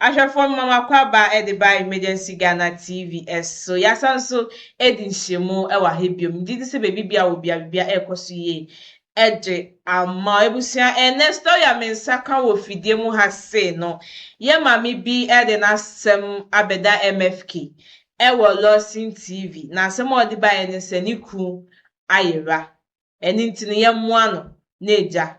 Ahwɛfoɔ mma mo akwaaba de ba Emergency Ghana TV so. Yɛasan nso adi nhyiamu wɔ ha bio. Megye di sɛ baabi bia wɔ bia biribiara ɛrekɔ so yie de ama. Abusua, ɛnnɛ story a me nsa ka wɔ fidie mu ha sei no, yɛ maame bi de n'asɛm abɛda MFK ɛwɔ Lawson TV. Na asɛm a ɔde baeɛ ne sɛ ne kunu ayera. Ɛno nti no yɛmmoa no na agya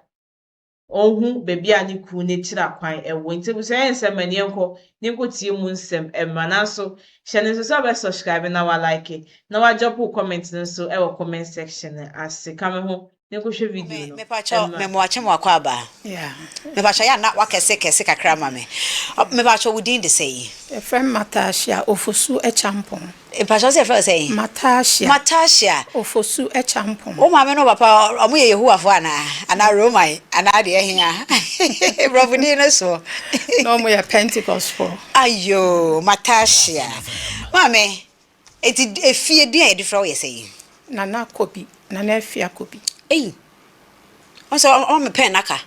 ɔnhu baabi a ne kunu n'akyiri akwan wɔ. Nti abusua, yɛ nsɛm ma yɛnkɔ ne nkɔtie mu nsɛm mmra. Nanso hyɛ no nso sɛ wobɛ subscribe na wa like na wa drop wo comment no nso wɔ comment section ase. Ka me ho ne nkɔhwɛ video no. Mepakyɛw, memoakye mo akɔ aba. Mepakyɛw, yɛ ana wakɛse kɛse kakra ma me. Mepakyɛw, wo din de sɛ yi? Yɛfrɛ me Matahyia Ofosu Acheampong. Mepakyɛw, sɛ yɛfrɛ wo sɛ yi? Matahyia. Matahyia. Ofosu Acheampong. Wo maame ne wo papa, ɔmo yɛ Yehowafoɔ anaa Roman anaa deɛ ɛhea borɔfo din no so? Na ɔmo yɛ Pentecostfoɔ. Ayo, Matahyia. Maame, eti efie din a yɛde frɛ wo yɛ sɛ yi? Nana Kobi, Nana Afia Kobi. Eyi. Ɔsɛ ɔma me pɛn naka.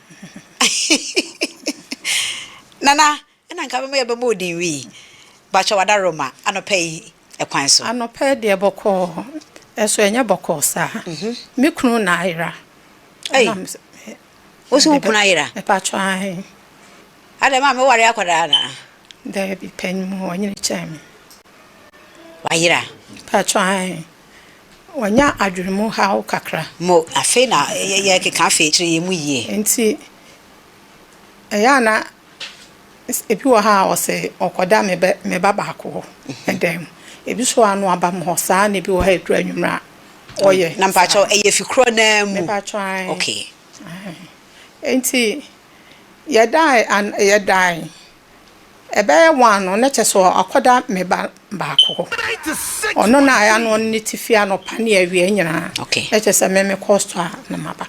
Nana, ɛna nka bɛma yɛbɛbɔ odin wi. Bakyɛ, wada Roma anɔpɛ yi ɛkwan so? Anɔpɛ deɛ bɔkɔɔ, ɛso ɛnyɛ bɔkɔɔ saa. Me kunu na ayera. Ei. Wo so wo kunu ayera? Mepakyɛw, ahe. Adɛ, maame, woware akwadaa anaa? Daabi, panyin mu ɔnyini kyɛn me. Wayera? Mepakyɛw, ahe. Wanya adwene haw kakra. Mo afei na yɛkeka, afei kyerɛ yɛn mu yie. Nti ɛyɛ a na ebi wɔ ha a ɔsɛ ɔkɔda me bɛ me ba baako hɔ ɛdan mu. Ebi nso wɔ ano aba mu hɔ saa, na ebi wɔ ha eduru anwummerɛ a ɔyɛ. Na mpakyɛw, ɛyɛ fi korɔ naa mu? Mepakyɛw, ahe. Nti yɛdae an yɛdae ɛbɛyɛ 1 no, ne kyɛ sɛ ɔakɔda me ba baako hɔ. Ɔno na ayɛ ano, ɔno ne ti fie anɔpa ne awia nyinaa. Ne kyɛ sɛ me mekɔ store a na maba.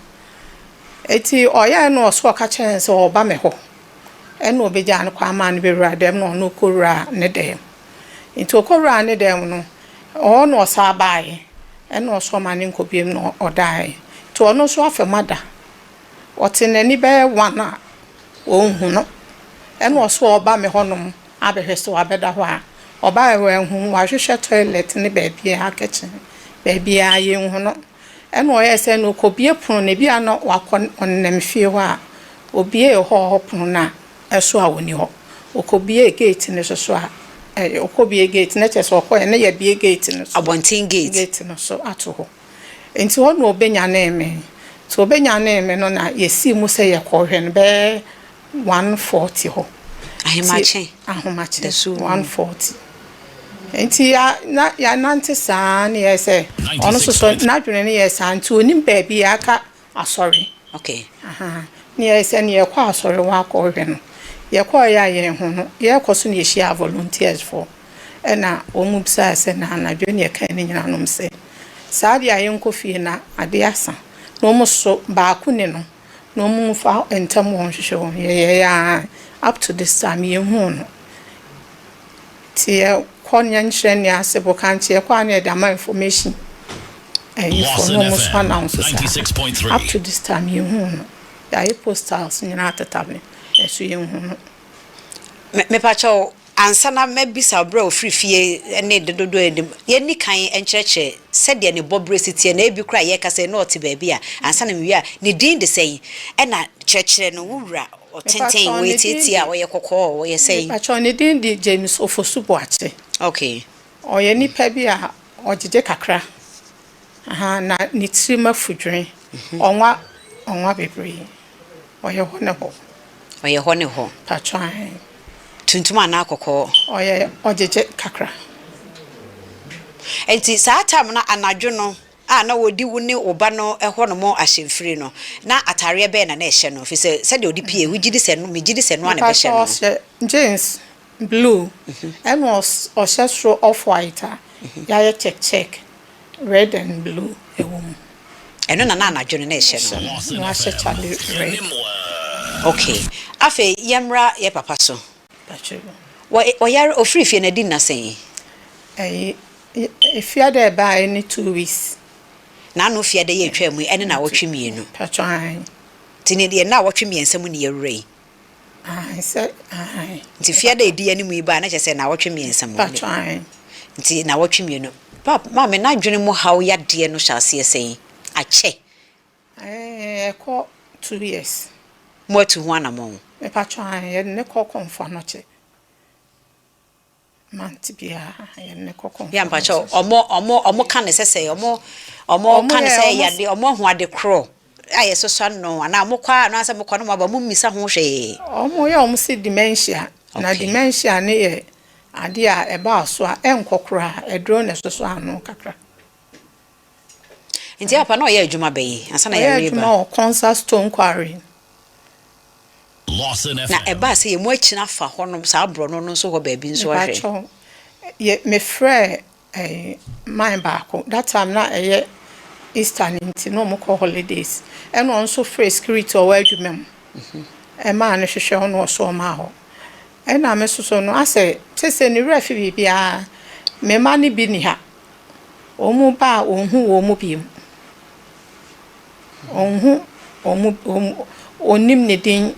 Eti ɔyɛɛ no ɔso ɔka kyerɛ no sɛ ɔba me hɔ. Ɛna ɔbɛgyaa no kwan maa no bɛwura dɛm, na ɔno kɔwura ne dɛm. Nti ɔkɔwura ne dɛm no, ɔhɔ na ɔsan baeɛ. Ɛna ɔso ɔma ne nkɔ biom na ɔdaeɛ. Nti ɔno nso afa mu ada. Ɔte n'ani bɛyɛ 1 a ɔnhu no. Ɛna ɔso ɔba me hɔnom abɛhwɛ sɛ wabɛda hɔ a. Ɔbaeɛ, wanhu. Wahwehwɛ toilet ne baabiara, kitchen, baabiara yɛnhu no. Ɛna ɔyɛɛ sɛ no ɔkɔbie pono no, ebi a na wakɔ ɔnenam fie hɔ a, obie hɔ pono no a ɛso a ɔni hɔ. Ɔkɔbie gate no so so a, ɛyɛ ɔkɔbie gate no kyerɛ sɛ ɔkɔɛ ne yɛbie gate no so. Abɔnten gate. Gate no so ato hɔ. Nti hɔ na ɔbɛnyanee me. Nti ɔbɛnyanee me no na yɛsii mu sɛ yɛkɔhwɛ no bɛyɛ 1:40 hɔ. Ahemakye. Ahomakye. Dasuo mu. 1:40. Nti ya na yɛnante saa ne yɛ sɛ ɔno nso so n'adwene ne yɛ saa, nti onim baabi a aka asɔre. Aha. Ne yɛ sɛ ne yɛkɔ asɔre hɔ akɔhwɛ no. Yɛkɔɔ yɛ a yɛn ho no, yɛkɔ so na yɛhyia volunteers foɔ. Ɛna wɔn mu bisaa sɛ na anadwo ne yɛka ne nyinaa nom sɛ saa deɛ a yɛnkɔ fie na ade asa. Na wɔn so baako ne no na wɔn mfa ntɛm wɔn hwehwɛ wɔn. Yɛyɛ a up to this time yɛnhu no. Nti yɛkɔ nyɛnkyerɛ ne ase boka, nti yɛkɔ a ne yɛde ama information ɛyifoɔ na wɔn so announce saa, up to this time yɛnhu no. Yɛayɛ posters nyinaa teta me ɛso yɛnhu no. Mepakyɛw, ansa na mɛbisa berɛ a ofiri fie ne dodoɔ anim, yɛnni kan nkyerɛkyerɛ sɛdeɛ ne bɔberɛ si teɛ, na ebi koraa yɛka sɛ na ɔte baabi a ansa na mewie a, ne din de sɛn? Ɛna kyerɛkyerɛ no, wo wura ɔtenten, wɔyɛ tietie a, ɔyɛ kɔkɔɔ, ɔyɛ sɛn? Mepakyɛw, ne din de James Ofosu Boakye. Ɔyɛ nipa bi a ɔgyegye kakra. Aha, na ne tirim afudwene. Ɔnwa bebree. Ɔyɛ hɔ ne hɔ. Ɔyɛ hɔ ne hɔ. Pakyɛw, ahe. Tuntum anaa kɔkɔɔ? Ɔyɛ ɔgyegye kakra. Nti saa time no anadwo no a na wɔdi wo ne wo ba no hɔ nom ahyɛmfiri no, na atareɛ bɛn na na ɛhyɛ no? Firi sɛ sɛdeɛ ɔde pie, wogye di sɛ no, megye di sɛ no a na ɛbɛhyɛ no. Mepakyɛw, ɔhyɛ jeans blue, ɛna ɔhyɛ soro off white a yɛayɛ check check red and blue ɛwɔ mu. Ɛno na na anadwo no na ɛhyɛ no? Na wahyɛ kyale red. Okay, afei yɛmmra yɛ papa so. Pakyɛw. Ɔyare ofiri fie no adi nna sɛn? Ɛyi efiada ɛbaeɛ ne 2 weeks. N'ano fiada yɛ atwa mu yi, ɛne na awɔtwe 2. Pakyɛw, ahe. Nti ne deɛ na awɔtwe 3 mu ne yɛwura yi. Ae sɛ ae. Nti fiada a ɛdi anim yi ba a na kyerɛ sɛ naawɔtwe mmiɛnsa mu. Mpakyɛw ae. Nti naawɔtwe mmienu. Pap, maame n'adwene mu haw yadeɛ no hyɛ aseɛ sɛn? Akyɛ? Ae ɛkɔ 2 years. Moatu ho anamɔn? Mepakyɛw ae yɛde no kɔ Kɔmfo Anɔkye. Month biara yɛde no kɔ Yeah, mpakyɛw, ɔmo ɔmo ɔmo ka no sɛ sɛ ɔmo ɔmo ka no sɛ ɛyɛ ade ɔmo ahu ade korɔ a yɛsosɔ ano anaa ɔmo kɔ a anaasɛ ɔmo kɔ na ɔmo aba ɔmo mmisa ho hwee. Ɔmo yɛ ɔmo se dementia na dementia no yɛ ade a ɛba so a ɛnkɔ koraa aduro na ɛsosɔ ano kakra. Nti apa na ɔyɛ adwuma bɛn ansa na Ɔyɛ yareɛ ba? adwuma wɔ Concert Stone Quarry. Na ɛbaa sɛ yɛn mu akyini afa hɔnom, saa borɔno no nso hɔ baabi nso ahwɛ. Mepakyɛw, yɛ mefrɛɛ ɛyi man baako, that time na ɛyɛ Easter no nti na wɔn kɔ holidays, ɛna ɔno nso frɛɛ security a ɔwɔ adwuma mu ɛmaa no hwehwɛ hɔ na ɔso ɔmaa hɔ. Ɛna me nso so no asɛ seesei ne werɛ afi biribiara, me mma no bi nni ha, wɔn ba a wɔnhu wɔn bio. Ɔnhu wɔn wɔn ɔnnim ne din,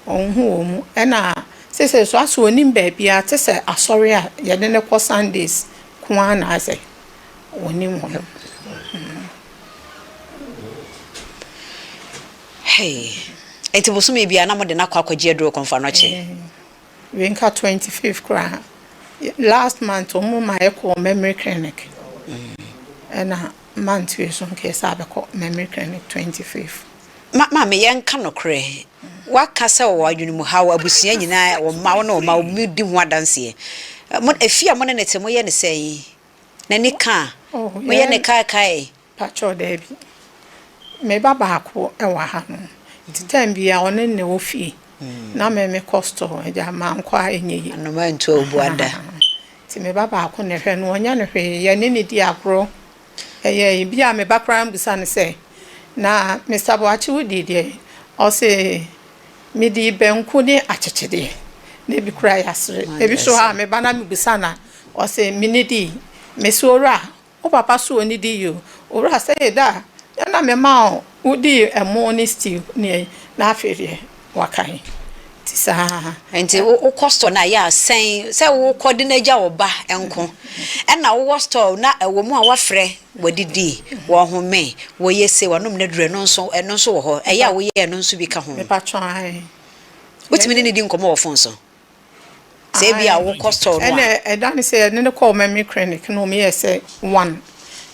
ɔnhu wɔn. Ɛna seesei nso asɛ ɔnnim baabiara te sɛ asɔre a yɛde no kɔ Sundays nko ara na asɛ ɔnim hɔ. Hey, enti bosome biara na mode no akɔ akɔgye aduro kɔmfa no kye? Wei nka 25 koraa. Last month wɔn ma yɛkɔɔ memory clinic. Ɛna Month wei so nka yɛsan bɛkɔ memory clinic 25. Ma maame yɛnka nokorɛ waka sɛ ɔwɔ adwenemuhaw abusua nyinaa wo mma wo ne wo mma mo di ho adanseɛ mo efie a mo ne no te moyɛ no sɛn n'ani ka a Oh moyɛ no yɛn kaekae. Pakyɛw daabi me ba baako wɔ ha nom nti time biaa ɔne no na ɛwɔ fie na me me kɔ store agya mankɔ a ɛnyɛ yie. Anoma ntu a obua da. Nti me ba baako na ɛhwɛ no, ɔnyɛ no hwee, yɛne no di agorɔ. Ɛyɛ ebi a me ba koraa bisa no sɛ, Na Mister Boakye wodii deɛn? Ɔse, Medii banku ne akyekyedeɛ. Na ebi koraa yɛasere. Ebi nso hɔ a me ba na mebisa no a, ɔse, Mennidii. Mese, Owura, Wo papa so ɔnnidi yi o. Owura sɛ yɛ da a nyɛ na me ma wo wodii ɛmo ne stew ne ayi na afei deɛ wakae nti saa. Nti wo kɔ store no a yɛ a sɛn sɛ wo kɔ de no agya wo ba nko ɛna wo wɔ store na ɛwɔ mu a wafrɛ wadidi wɔhome wɔyɛ sei wanom n'aduro ɛno nso ɛno nso wɔ hɔ ɛyɛ a woyɛ ɛno nso bi ka ho. Mepatwɔ ae. Wotumi ne no di nkɔmmɔ wɔ phone so? Sɛ ebia wokɔ store no a. Ɛna ɛda ne sɛ yɛde no kɔɔ memory clinic na wɔyɛɛ sɛ one.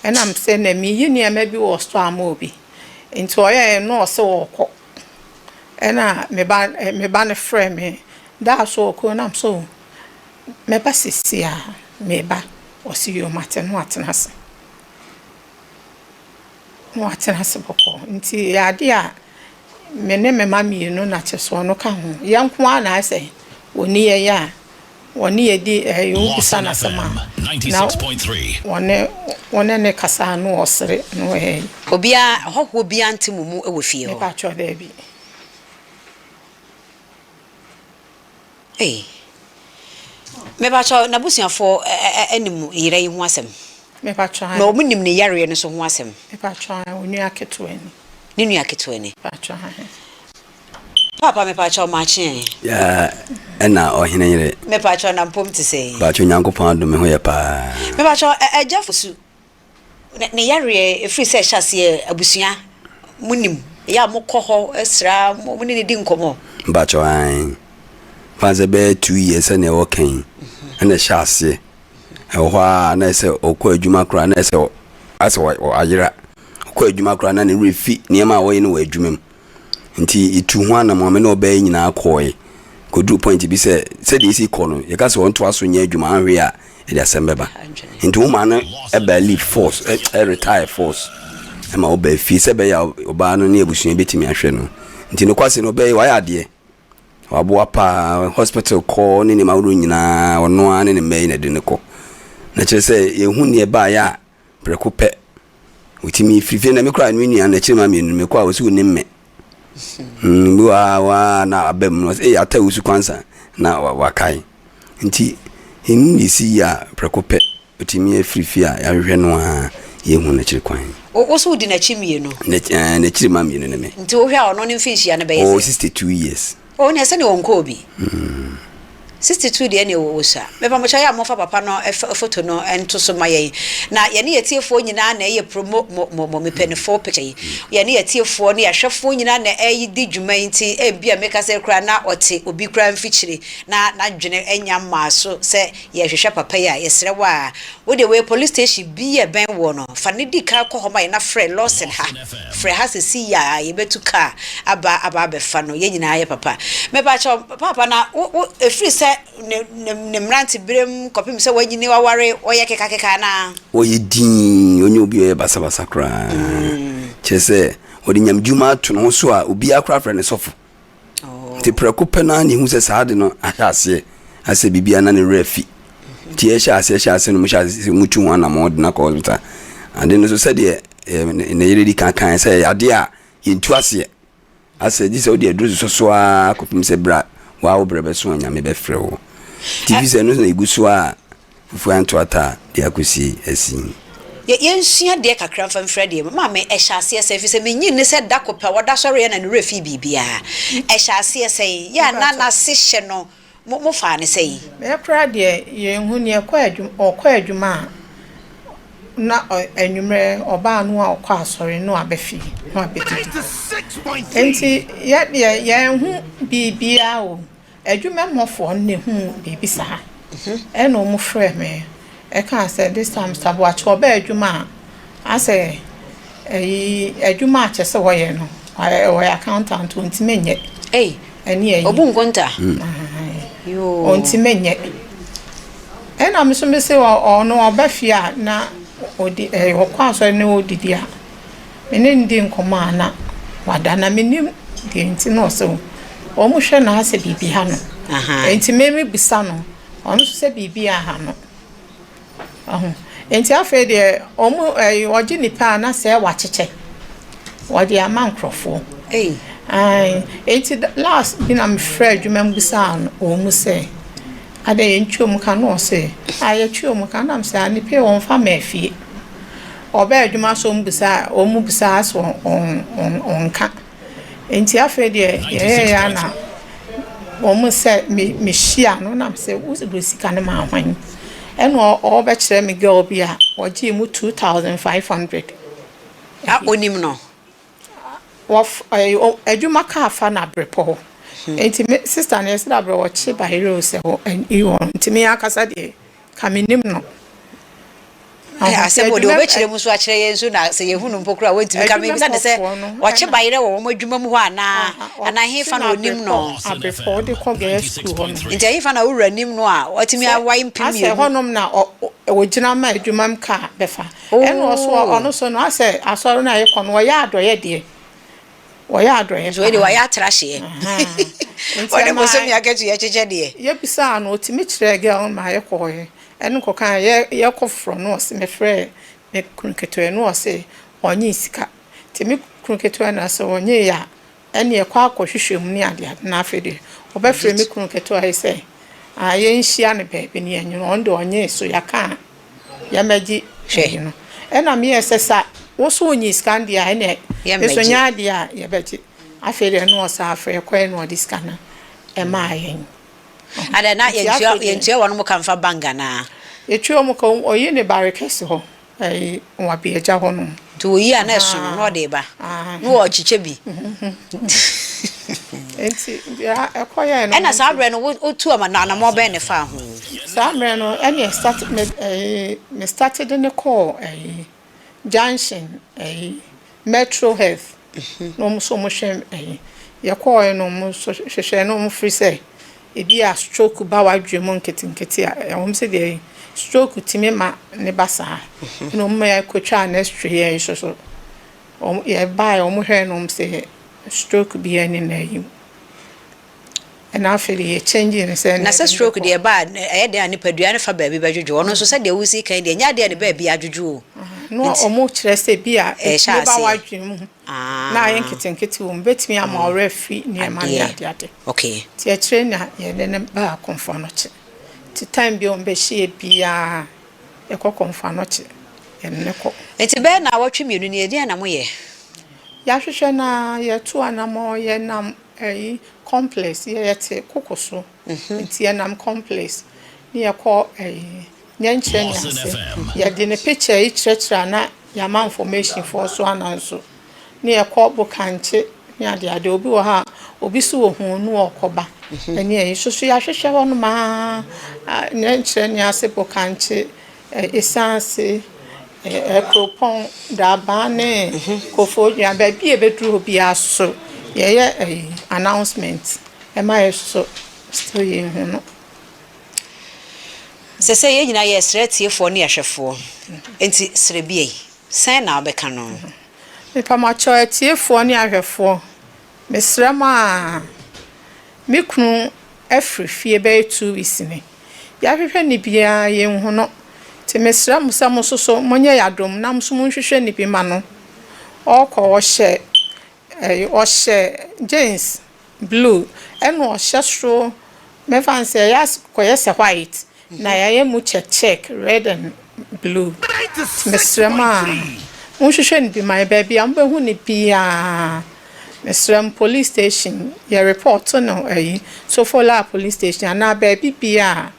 Ɛna me sɛ na meyi nneɛma bi wɔ store ama obi. Nti ɔyɛɛ no na ɔse ɔɔkɔ. Ɛna me ba me ba no frɛɛ me da so ɔɔkɔ na me sɛ oh mɛba seesei ara meba. Ɔse yoo mate na watena ase. Na watena ase bɔkɔɔ. Nti ɛyɛ adeɛ a me ne me mma mmienu na kyerɛ sɛ ɔno ka ho. Yɛn nko ara na ayɛ sɛ wɔni yɛn a wɔne yɛn di ɛɛ wobisa no asɛm a na wɔne wo ne no kasa a na ɔsere na ɔyɛ. Obiara, hɔhoɔ biara nte mo mu wɔ fie hɔ? Mepakyɛw, daabi. Ei. Mepakyɛw, n'abusuafoɔ nim yera yi ho asɛm? Mepakyɛw, ae. Na wɔn nim ne yareɛ no nso ho asɛm? Mepakyɛw, ae, onua ketewa ni. Ne nua ketewa ni? Mepakyɛw, ae. Paapa, mepakyɛw, makye ɛ. Yeah, ɛna ɔhene yere. Mepakyɛw, na mpom te sɛn? Mepakyɛw, Nyankopɔn adom, me ho yɛ paa. Mepakyɛw, agya Fosu, Ne ne yareɛ ɛfiri sɛ ɛhyɛ aseɛ abusua mo nim ɛyɛ a mo kɔ hɔ sra mo ne no di nkɔmɔ. Mpakyɛw ae fa sɛ bɛyɛ 2 years sɛnea wɔka yi ɛna ɛhyɛ aseɛ ɛwɔ hɔ a na ɛsɛ ɔkɔ adwuma koraa na ɛsɛ asɛ ayera ɔkɔ adwuma koraa na ne werɛ fi nneɛma a wɔyɛ no wɔ adwuma mu Nti yɛtuu ho anamɔn, me ne ɔbaa yi nyinaa kɔɔe. Kɔduruu point bi sɛ, sɛdeɛ ɛsi kɔ no, yɛka sɛ ɔntoa so nyɛ adwuma anhwee a, ɛde asɛm bɛba. Nti wo maa no ɛbaa leave force, ɛ retire force, ɛma ɔbaa fie sɛ ɛbɛyɛ a ɔbaa no ne abusua bɛtumi ahwɛ no. Nti nokwasɛm no, ɔbaa yi wayɛ adeɛ. Waboa paa, hospital kɔ ne nneɛma ahodoɔ nyinaa, ɔno ara ne ne mma yi na ɛde no kɔ. Na kyerɛ sɛ yɛhu neɛ ɛbaeɛ a, Prɛko pɛ, otumi firi fie na me koraa me nua no akyiri ma mmienu mekɔ a ɔsi onim me. Mm, bi wɔ ha waa na aba mu no ɔsɛ ee ata wusu kwansa na wakae. Nti ɛnu na esi yi a prɛko pɛ otumi afiri fie a yɛahwehwɛ no a yɛhu n'akyiri kwan. Wo so wodi n'akyi mmienu? N'akyiri ma mmienu ne me. Nti wohwɛ a ɔno ne mfinhyia no bɛyɛ sɛ? Ɔwɔ 62 years. Oh neɛ sɛdeɛ ɔnkɔɔ bi. 62 deɛ ɛneɛ ɔsua. Mepamokyɛw yɛ a momfa papa no photo no nto so ma yɛn. Na yɛne yɛtiefoɔ nyinaa na ɛyɛ promo mo mo mo mepɛ ne full picture yi. Yɛne yɛtiefoɔ ne yɛahwɛfoɔ nyinaa na ɛredi dwuma yi nti ebia meka sɛ koraa na ɔte obi koraa mfikyire na n'adwene anya mmaa so sɛ yɛrehwehwɛ papa yi a, yɛsrɛ wo a wo deɛ wei police station bi a ɛbɛn woɔ no fa no di kan kɔ hɔ ma yɛn na frɛ Lawson ha. Frɛ ha sɛsi yi a yɛbɛtu car aba aba abɛfa no yɛn nyinaa yɛ papa. Mepakyɛw paapa na wo wo ɛfiri sɛ ne ne ne mmerante berɛm kɔpem sɛ wanyini waware ɔyɛ kekakeka anaa? Ɔyɛ dinn, ɔnyɛ obi a ɔyɛ basabasa koraa. Kyerɛ sɛ ɔde nyamedwuma ato ne ho so a obiara koraa frɛ no sɔfo. Nti prɛko pɛ no ara na ehu sɛ saa ade no ahyɛ aseɛ asɛ biribi a na ne werɛ afi. Nti ɛhyɛ aseɛ hyɛ aseɛ no mo hyɛ aseɛ sɛ mutu ho anammɔn de no akɔ hospital. Ade no so sɛdeɛ ne yere di kan kan sɛ ɛyɛ adeɛ a yɛntu aseɛ. Asɛ gye sɛ wode aduro sosɔ so ara kɔpem sɛ berɛ a waa wo berɛ bɛso a Nyame bɛfrɛ wo. Nti fi sɛ ɛno na ɛgu so a fufuo anto ata de akɔsi asi. Yɛ yɛnsua adeɛ kakra mfa mfiri adeɛ mu. Maame, ɛhyɛ aseɛ sɛn? Ɛfiri sɛ menyin ne sɛ da ko pɛ ɔda sɔreeɛ na ne werɛ fii biribiara. Ɛhyɛ aseɛ sɛn? Yɛ a na n'ase hyɛ no, mo mofaa no sɛn? Me koraa deɛ yɛnhu neɛ ɛkɔ adwuma ɔkɔ adwuma a na anwummerɛ ɔbaa no a ɔkɔ asɔre na waba fie na wabɛdidi. Nti yɛ deɛ yɛnhu biribiara o. Adwuma mɔfoɔ no na ɛhuu biribi saa ɛna wɔn frɛɛ me ɛkaa sɛ this time Mister Boakye ɔbaa adwuma a asɛ ɛyi adwuma a kyɛ sɛ ɔyɛ no ɔyɛ accountant ɔntumi nyɛ. Ei ɛne ɛyi. Obu nkonta. Yoo. Ɔntumi nyɛ. Ɛna me nso me se ɔno ɔba fie a na ɔdi ɛɛ ɔkɔ asɔre na ɔdidi a. Me ne no di nkɔmmɔ a na wada na mennim deɛ nti na ɔsɛ wɔn hwɛ no asɛ biribi ha no. Nti me mebisa no, ɔno nso sɛ biribi aha no. Ɔho. Nti afei deɛ wɔn ɛyi ɔgye nipa a na sɛ wakyekyɛ. Wɔde ama nkorɔfoɔ. Ei. Ae. Nti last bi na mefrɛ adwuma mu bisaa wɔn sɛ adɛn yɛntwa wɔn ka na ɔse a yɛtwe wɔn ka na mesɛ a nipa yi wɔmfa mmaa fie. Ɔbaa adwuma so wɔn bisa wɔn bisa so ɔnka. Nti afei deɛ yɛyɛeɛ ara na wɔn sɛ me mehyia no na mesɛ wode sika no maa hwan? Ɛna ɔrebɛkyerɛ me girl bi a ɔgyee mu 2500. A onim no? Wɔf ɛɛ adwuma kaa fa no abrepɔ hɔ. Nti me sister no yɛsɛ dɛ abrɛ ɔkye bayerɛ o sɛ hɔ ɛyi hɔ nti me ankasa deɛ ka mennim no. Ɛ asɛm o deɛ wɔbɛkyerɛ mu nso akyerɛ yɛn nso na sɛ yɛhu no mpo koraa wɔntumi ka mebisa ne sɛ wɔkye bayerɛ wɔ wɔn adwuma mu hɔ anaa anaa hefa na ɔnim no Abrepɔ de kɔ girls school hɔ nom. Nti ɛhefa na wo wura nim no a watumi awae mpem mmienu. Asɛ hɔnom na ɔgyina ma adwuma mu kaa bɛfa. Ɛna ɔso ɔno so no asɛ asɔre no a yɛkɔ no ɔyɛ adɔeɛ deɛ. Wɔyɛ adɔeɛ paa. Nti wei deɛ wayɛ atra hyeɛ. Wɔde bosome akatua kyekyɛ deɛ. Yɛbisaa no ɔtumi kyerɛɛ girl no maa yɛkɔɔɛ. Ɛne kɔkaa yɛ yɛkɔ foforɔ no ɔse mefrɛɛ me kunu ketewa no ɔse ɔnyee sika. Nti me kunu ketewa no sɛ ɔnyeeɛ a ɛne ɛkɔ akɔ hwehwɛ mu ne ade ade na afei deɛ ɔbɛfrɛ me kunu ketewa yi sɛ ah yɛnhyia no baabi ne yɛnye no ɔno deɛ ɔnyee so yɛaka a yɛmmɛgye ayi no. Ɛna meyɛɛ sɛ sa wo so wonyii sika no deɛ a ɛneɛ me so nyɛ adeɛ a yɛbɛgye. Afei deɛ na ɔsan frɛ yɛkɔeɛ na ɔde sika no maa yɛn. Adɛn na yɛntua yɛntua wɔn ka mfa bank anaa? Yɛtua wɔn ka, ɔyi ne bare kɛse hɔ. Ɛyi wɔ Abiagya hɔ nom. Nti oyi a na ɛso no na ɔde reba na ɔrekyekyɛ bi. Nti deɛ ɛkɔyɛɛ no. Ɛna saa berɛ no wotu anammɔn bɛn na ɛfaa ho? Saa mmerɛ no ɛne start me ɛyi me starte de no kɔɔ ɛyi junction ɛyi metro health na wɔn nso wɔhwɛ ɛyi yɛkɔɔɛ no wɔn nso hwehwɛɛ na wɔn firi sɛ Ebia stroke ba w'adwene mu nketenkete a, ɛwom sɛ deɛ stroke tumi ma ne ba saa. Ɛna wɔn ma yɛkɔtwaa no x-ray yɛn nso so. Wɔn yɛbaeɛ wɔn hwɛɛ no wɔn sɛ stroke biara nni n'ayi mu. Ɛna afei deɛ yɛ change no sɛ. Na sɛ stroke deɛ ɛba a, ɛyɛ dɛn a nipadua no fa baabi bɛdwodwo? Ɔno nso sɛdeɛ wosi kan deɛ, ɛnyɛ adeɛ a ne baabi adwodwo o. Na wɔn kyerɛ sɛ bi a ɛtumi ba w'adwene mu. na ayɛ nketenkete wɔ mu bɛtumi ama wo werɛ afi nneɛma ne adeade. Nti akyire na yɛne no baa Komfo Anokye. Nti time bi a wɔbɛhyia biara yɛkɔ Komfo Anokye, yɛne no kɔ. Nti bɛyɛ naawɔtwe mmienu nie, deɛn na moyɛ? Yɛahwehwɛ no ara, yɛtu anamɔn, yɛnam ɛyi. complex, yɛ yɛte koko so, nti yɛnam complex ne yɛkɔ ɛyi nyɛnkyerɛ ne ase. Yɛde ne picture yi kyerɛkyerɛ a na yɛama information foɔ so ana nso. Ne yɛkɔ Bokankye ne adeade. Obi wɔ hɔ a obi so wɔ hu no ɔkɔba. Ɛne ɛyi so so yɛahwehwɛ hɔ nom aa nyɛnkyerɛ ne ase Bokankye, Esanse, Kuropɔn, Daabaa ne Koforidua. Baabi a yɛbɛduru hɔ biara so yɛyɛ ɛyi announcement ɛma yɛ so still yɛnhu no. Sɛ yɛn nyinaa yɛsrɛ atiefoɔ ne ahwɛfoɔ, nti srɛ bi yi sɛn na wobɛka no? Mepamakyɛw atiefoɔ ne ahwɛfoɔ, mesrɛ mo a me kunu afiri fie bɛyɛ 2 weeks ni. Yɛahwehwɛ ne biara yɛnhu no. Nti mesrɛ mo sɛ mo nso so monyɛ yɛ adom na mo nso monhwehwɛ ne bi ma no. Ɔrekɔ ɔhyɛ ɛyi ɔhyɛ jeans blue ɛna ɔhyɛ soro mɛfa n sɛ ɛyɛ kɔyɛ sɛ white na yɛayɛ mu check check red and blue. Nti mesrɛ mo a monhwehwɛ no bi ma yɛ baabi a mobɛhu no biara. Mesrɛ mo police station yɛ report no ɛyi Sofola police station anaa baabi bia a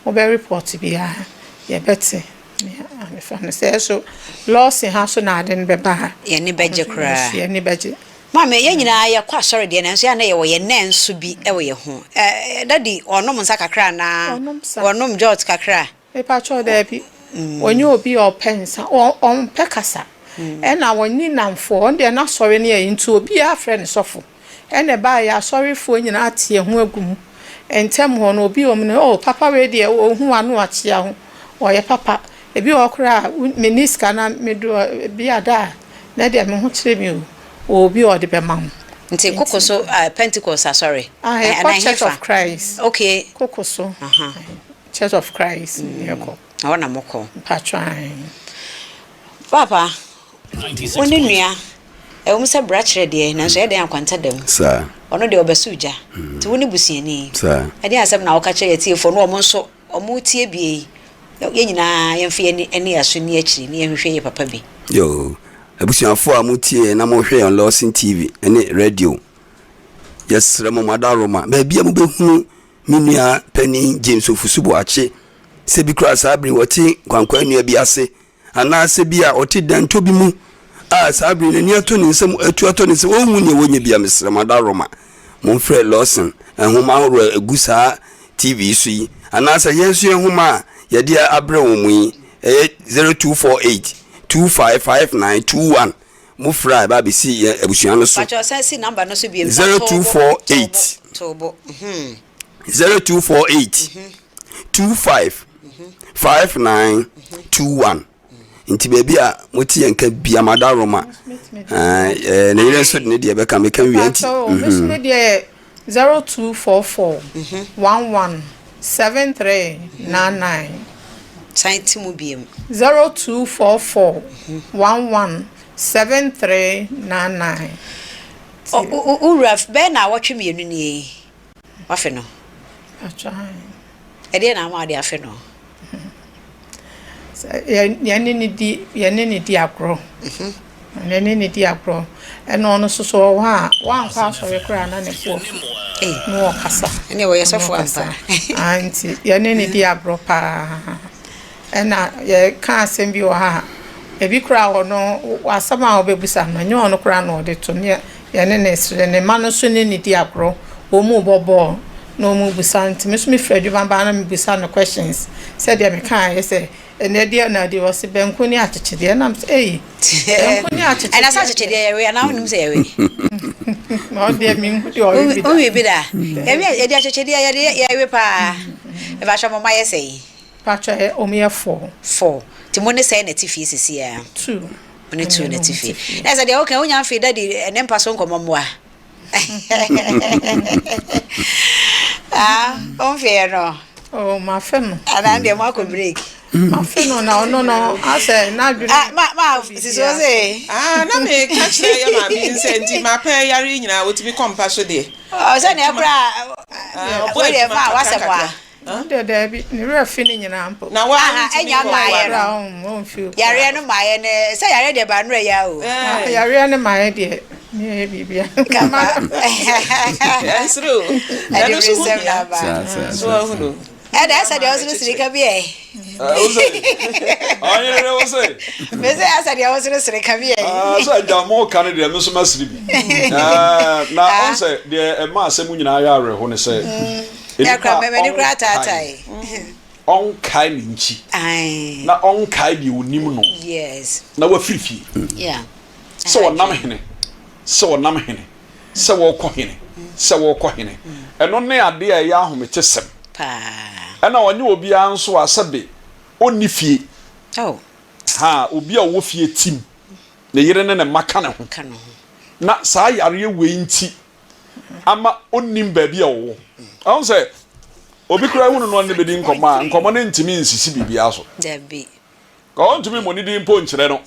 mobɛ report biara yɛbɛte. Mefa no sɛ ɛso Lawson ha so na ade no bɛba ha. Yɛne bɛgye koraa. Yɛne bɛgye. Maame, yɛn nyinaa yɛkɔ asɔre deɛ, nanso yɛn a na yɛwɔ yɛn nan nso bi wɔ yɛn ho. Daddy ɔnom nsa kakra anaa? Ɔnom nsa. Ɔnom jot kakra? Mepakyɛw daabi. Ɔnyɛ obi a ɔpɛ nsa, ɔmpɛ kasa. Ɛna wɔnni namfoɔ, ɔno deɛ n'asɔre no yɛ nti obiara frɛ no sɔfo. Ɛna ɛbaa yɛ asɔrefoɔ nyinaa te ɛho agu mu. Ntɛm hɔ no obi wɔ mu no, oh papa wei deɛ ohu wa no akyea ho, ɔyɛ papa. Ebi wɔ hɔ koraa a menni sika na medu bi ada a na deɛ me ho kyerɛ me o, wɔ obi a ɔde bɛma wo. Nti koko so Pentecost asɔre? Ah, yɛkɔ Church of Christ. Koko so. Church of Christ yɛkɔ. Ɛhɔ na mokɔ. Mpatwa. Papa, wo ne nua ɛwɔ mu sɛ bra kyerɛ deɛ, nanso ɛyɛ dɛn akwanta da mu. Saa. Ɔno deɛ ɔbɛso gya. Nti wo ne busuani. Saa. Ɛdeɛ asɛm na woka kyerɛ yɛtiefoɔ no ɔmo nso ɔmo tie bie yi, yɛn nyinaa yɛmfa yɛn ani aso ni akyiri ne yɛnhwehwɛ yɛ papa bi. Yo, abusuafoɔ a motie yɛn na mohwɛ yɛn Lawson TV ne radio, yɛsrɛ mo madaroma baabi a mobɛhunu me nua panin James Ofusu Boakye, sɛ bi koraa saa bere wɔte kwankwan nnua bi ase anaasɛ bi a ɔte dantɔ bi mu a saa bere n'ani atɔ ne nsam atu atɔ ne nsam ɔnhu nea wɔnyɛ bi a, mesrɛ mo adaroma momfrɛ Lawson nhoma ahorow a ɛgu saa TV yi so yi anaasɛ yɛn nso yɛn nhoma a yɛde abrɛ wɔn mu yi, ɛyɛ 0248 255921. Mofrɛ a ɛba abɛsi yɛn abusua no so. Pakyɛ ɔsan si number no so biem. 0248 Tobo. 0248 25 5921. Nti baabi a mote yɛn ka bia madaroma ne yere nso de ne deɛ bɛka meka wie nti. Pakyɛw, me nso me deɛ yɛ 0244 11 7399. San ti mu biem. 0244 11 7399. Wowura bɛyɛ na awɔtwe mmienu nie yi wafe no. Pakyɛw. Ɛdeɛ na ama ade afe no? Sɛ yɛne ne di agorɔ. Yɛne ne di agorɔ. Ɛna ɔno nso so ɔwɔ hɔ a wankɔ asɔre koraa na ne bo afu. Na ɔkasa. Ɛne wɔyɛ sɔfo ampa. Ah, nti yɛne ne di agorɔ paa. Ɛna yɛka asɛm bi wɔ ha a ebi koraa ɔno asɛm a ɔbɛbusa no ɛnyɛ ɔno koraa na ɔde to ne yɛne ne sere ne mma no nso ne ne di agorɔ. Wɔn mu bɔ bɔɔl na wɔn mu busa, nti me nso mefiri adwuma baa na mebusa no questions sɛdeɛ mekaa yɛ sɛ ɛnɛ deɛ na deɛ ɔse banku ne akyekyedeɛ nam sɛ ei banku ne akyekyedeɛ. Ɛna sɛ akyekyedeɛ yɛwe anaa wonim sɛ yɛwe? Na ɔdeɛ menhu deɛ ɔwe bi da. Wowe bi da? Yɛwe, yɛde akyekyedeɛ yɛde yɛwe paa. Ɛfa mo ma yɛ sɛ yi? Patwa ɔmo yɛ four. Four. Nti mo ne sɛn na ti fie sisi a? Two. Mo ne two na ti fie. Na sɛ deɛ woka wonya mfiri daddy ne mpa so nkɔmmɔ mmoa. Ah, womfeɛ no? Oh, mafe no. Anaa deɛ moakɔ break? Mafe no na ɔno no asɛ n'adwene. Ah, ma sisi wo se? Ah, na meka kyerɛ yɛ maame yi sɛ nti mapɛ yare yi nyinaa wɔtumi kɔ mpa so deɛ. Ɔ sɛ nea koraa Ɔbɔ wo deɛ adwuma ma kakra wasɛm kakra. a. Ɔno deɛ daabi ne werɛ fi ne nyinaa mpo. Na wa Aha, ntumi ɛnya nkɔ maayɛ ware. no. Ɔmfi Yareɛ no maayɛ no sɛ yareɛ deɛ ba nnora yi a o. Yareɛ no maayɛ deɛ. Meyɛ biribia. Ɛnsere o. Ɛno nso ho hia. So ahunu. Ɛda ɛsɛ deɛ ɔsere sere ka bi ɛ. Ɔyere ne wo se. Mese ɛsɛ deɛ ɔsere sere ka bi ɛ. Sɛ agya mo ka no deɛ me nso masere bi. Na ɔn sɛ deɛ ɛma asɛm nyinaa yɛ awerɛho ne sɛ. Nipa ɔnkae ɔnkae ne nkyi na ɔnkae deɛ onim no na wafiri fie. Sɛ ɔnam hene, sɛ ɔnam hene, sɛ wɔrekɔ hene, sɛ wɔrekɔ hene. Ɛno ne adeɛ a ɛyɛ ahometesɛm. Ɛna ɔnyɛ obiara nso a sɛbe ɔnni fie. Ha, obi a ɔwɔ fie tim, ne yere ne ne mma ka ne ho. Na saa yareɛ wei nti ama ɔnnim baabi a ɔwɔ. Ɔhu sɛ obi koraa hunu no ɔne no bɛdi nkɔmmɔ a, nkɔmmɔ no ntumi nsisi biribiara so. Ka ɔntumi mmɔ ne din mpo nkyerɛ no,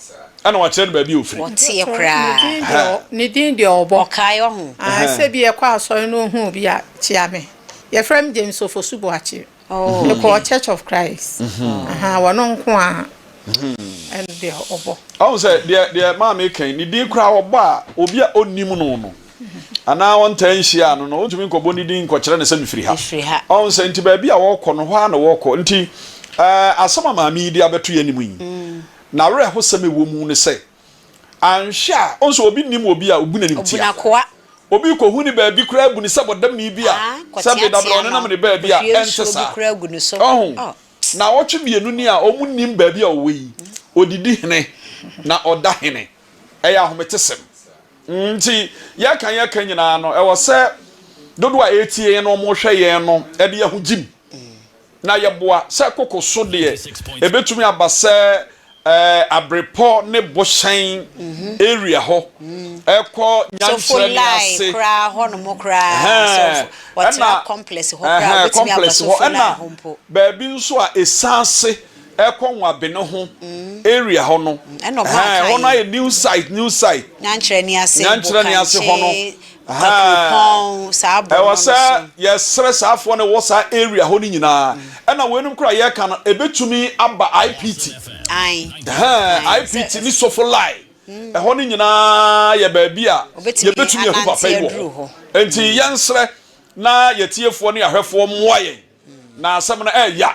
ɛna wakyerɛ no baabi a ɔfiri. Ɔteɛ koraa. Ne din deɛ ɔbɔ. Ɔkae ɔho. Ae, sɛ bi yɛkɔ asɔre na ɔhu obi a, kyea me. Yɛfrɛ me James Ofosu Boakye. Mekɔɔ Church of Christ. Ahaa, ɔno nko ara ɛno deɛ ɔbɔ. Ɔhu sɛ deɛ deɛ maame reka yi, ne din koraa ɔbɔ a, obi a ɔnnim no no, anaa ɔntaa nhyiaa no no, ɔntumi nkɔbɔ ne din nkɔkyerɛ no sɛ mefiri ha. Mefiri ha. Ɔhu sɛ nti baabi a wɔrekɔ no, hɔ ara na wɔrekɔ. Nti ɛɛ asɛm a maame yi de abɛto yɛn anim yi, n'awerɛhosɛm a ɛwɔ mu ne sɛ, anhwɛ a, ɔhu sɛ obi nnim obi a, ɔbu Ɔbu n'animtia. n'akoa. Obi rekɔhu ne baabi koraa bu no sɛ bɔdamni bi a, Ah, sɛ kɔteatea dabrɛ no, ɔnenam ne baabi a, kɔhwie ɛnte nsuo bi saa. koraa gu ne so. Ɔho, Oh. naawɔtwe mmienu ni a wɔnnim baabi a ɔwɔ yi, ɔdidi hene na ɔda hene. Ɛyɛ ahometesɛm. Nti yɛka yɛka nyinaa no, ɛwɔ sɛ dodoɔ a ɛretie yɛn na wɔrehwɛ yɛn no de yɛn ho gyim na yɛboa. Sɛ koko so deɛ, ɛbɛtumi aba sɛ Abrepɔ ne Bohyɛn area hɔ ɛkɔ Sofo Nyankyerɛ ne line ase. koraa hɔnom koraa Ɛhɛn, sɛ wɔtra ɛna complex hɔ koraa ɛhɛn wobɛtumi aba complex hɔ Sofo line ɛna hɔ mpo. baabi nso a Esaase ɛkɔ Nwabene ho area hɔ no, Ɛna ɔmaa ɛhɛn, kan ɛhɔ no ayɛ new site, new site. Nyankyerɛ ne ase, Nyankyerɛ ne ase hɔ no, Bokankye, ɛhɛn, Kwakuropɔn, saa ɛwɔ borɔno no sɛ so. yɛsrɛ saa afoɔ no ɛwɔ saa area hɔ no nyinaa. Ɛna weinom koraa yɛreka no, ɛbɛtumi aba IPT. Ae. Ɛhɛn, Ae, sɛ IPT ne Sofolai. Ɛhɔ no nyinaa yɛ baabi a Obɛtumi yɛbɛtumi ahu papa anante yi wɔ aduru hɔ. hɔ. Enti yɛnsrɛ na yɛtiefoɔ ne ahwɛfoɔ mmoa yɛn na asɛm no ɛɛya.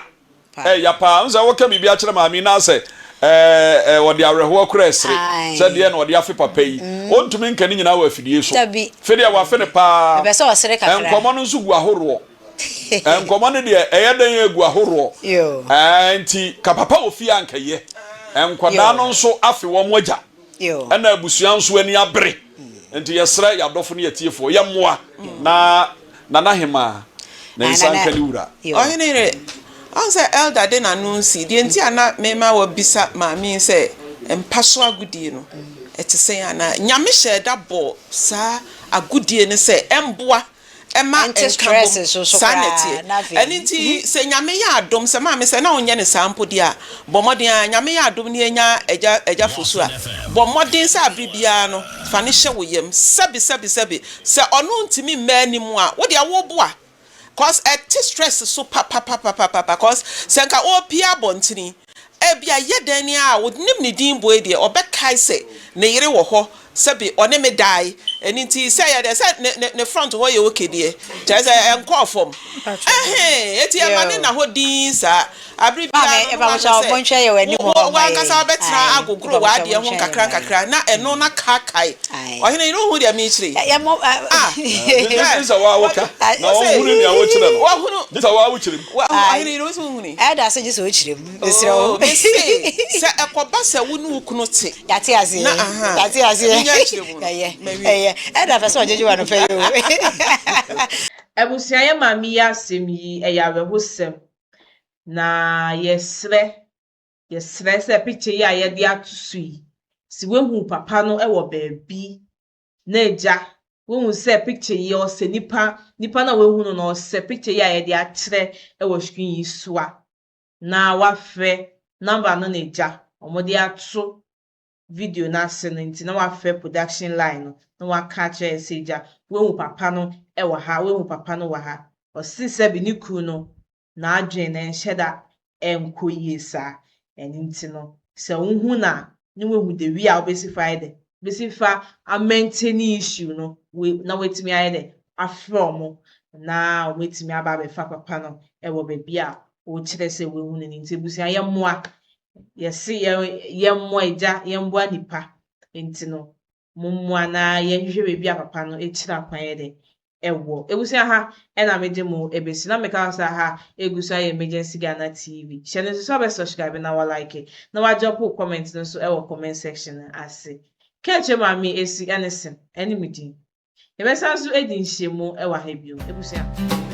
Ɛyɛ paa. Wohu sɛ woka biribi akyerɛ maame yi na asɛ ɛɛ ɔde awerɛhoɔ koraa ɛsere sɛ deɛ na ɔde afe papa yi. Ɔntumi nka ne nyinaa wɔ afidie so. Fe deɛ wafe no paa. Nkɔmmɔ no nso gu ahoroɔ. Nkɔmmɔ no deɛ ɛyɛ dɛn egu ahoroɔ. Ɛɛ nti ka papa wɔ fie a nka yɛ. Nkwadaa no nso afe wɔn agya. Ɛna abusua nso ani abere. Nti yɛsrɛ yɛn adɔfo ne yɛn atiefoɔ yɛmmoa na Nana Hemaa, ne nsa nka ne wura. Ɔhene yere, Ɔhu sɛ Elder de n'ano resi, deɛ nti a na mema wabisa maame yi sɛ mpa so agodie no ɛte sɛn anaa? Nyame hyɛɛ da bɔɔ saa agodie no sɛ ɛmboa ɛma Ɛnte nkabom, stress nso so saa na koraa ɛteɛ. na afei. Ɛno nti sɛ Nyame yɛ adom sɛ maame sɛ na wonyɛ no saa mpo deɛ a, bɔ mmɔden ara, Nyame yɛ adom na yɛnya Agya Agya Fosu a, bɔ mmɔden sɛ abere biara no fa no hyɛ wo yam, sɛbe sɛbe sɛbe Sɛ ɔno ntumi mma anim a, wo deɛ wo boa cos ɛte stress so papapapapapa cos sɛ nka ɔrepie abɔntene ebia yɛ dɛn ni a ɔnim ne din bɔ yi deɛ ɔbɛkae sɛ ne yere wɔ hɔ sɛbe ɔne me dae ɛno nti sɛ yɛ dɛ sɛ ne ne ne front hɔ yɛ okay deɛ kyerɛ sɛ ɛnkɔɔ fam ɛhee eti ɛma ne nna hɔ dinn saa. Bere Maame, biara no, na yɛpa mo woahwɛ kyɛw, sɛ monhwɛ yɛn anim wo, hɔ wo, mma w'ankasa yɛn. wobɛtena Ae, agogoro yɛpa mo kyɛw, w'adeɛ ho monhwɛ yɛn nkakra mma yɛn. nkakra, na ɛno na kaakae. Ae. Ɔhene, yere wohu deɛ merekyerɛ yi? Ɛ, yɛmmɔ, ɛ, Ah, Gye hwɛ, gye sɛ woa woka, wɔ, na wose, ɔnhunu nea wokyerɛ no. wahunu, Gye sɛ woa wokyerɛ mu. wa, Ae. ɔhene, yere wo nso wohunui? Ɛda so gye sɛ wokyerɛ mu. Mesrɛ Oh, wo. mese, sɛ ɛkɔba sɛ wo ne wo kunu te, Yɛate aseɛ. na, aha, Yɛate aseɛ. menya nkyerɛ mu no, Ɛyɛ, mawie. ɛyɛ. Ɛda pɛ sɛ ɔgyegye w'ano pɛ yi o. Abusua yɛ maame yi asɛm yi ɛyɛ awerɛhosɛm na yɛsrɛ yɛsrɛ sɛ picture yi a yɛde ato so yi sɛ woahu papa no wɔ baabi na agya wohu sɛ picture yi ɔsɛ nipa nipa no a woahu no no ɔsɛ picture yi a yɛde akyerɛ wɔ screen yi so a na wafrɛ number no na agya wɔde ato video no ase no nti na wafrɛ production line no na waka akyerɛ yɛn sɛ agya woahu papa no wɔ ha woahu papa no wɔ ha ɔse sɛbi ne kunu no n'adwene no nhyɛ da nkɔ yie saa ɛno nti no sɛ wohu no a ne woahu the way a wobɛsi fa ayɛ dɛ. bɛsi fa amaintaini issue no na watumi ayɛ dɛ afrɛ ɔmo na wɔatumi aba abɛfa papa no wɔ baabi a wɔkyerɛ sɛ wɔahu no no. Nti abusua yɛmmoa, yɛse yɛmmoa agya, yɛmmoa nipa. Nti no, mommoa na yɛnhwehwɛ baabi a papa no kyerɛ akwan yɛ dɛ ɛwɔ. Abusua ha ɛna megye mo ebesi na meka sɛ ha egu so ayɛ Emergency Ghana TV. Hyɛ no nso sɛ wobɛ subscribe na wa like na wa drop wo comment no nso ɛwɔ comment section no ase. Kɛkyɛ maame esi ɛne sem ɛne me din. Yɛbɛsan so adi nhyiamu ɛwɔ ha bio. Abusua.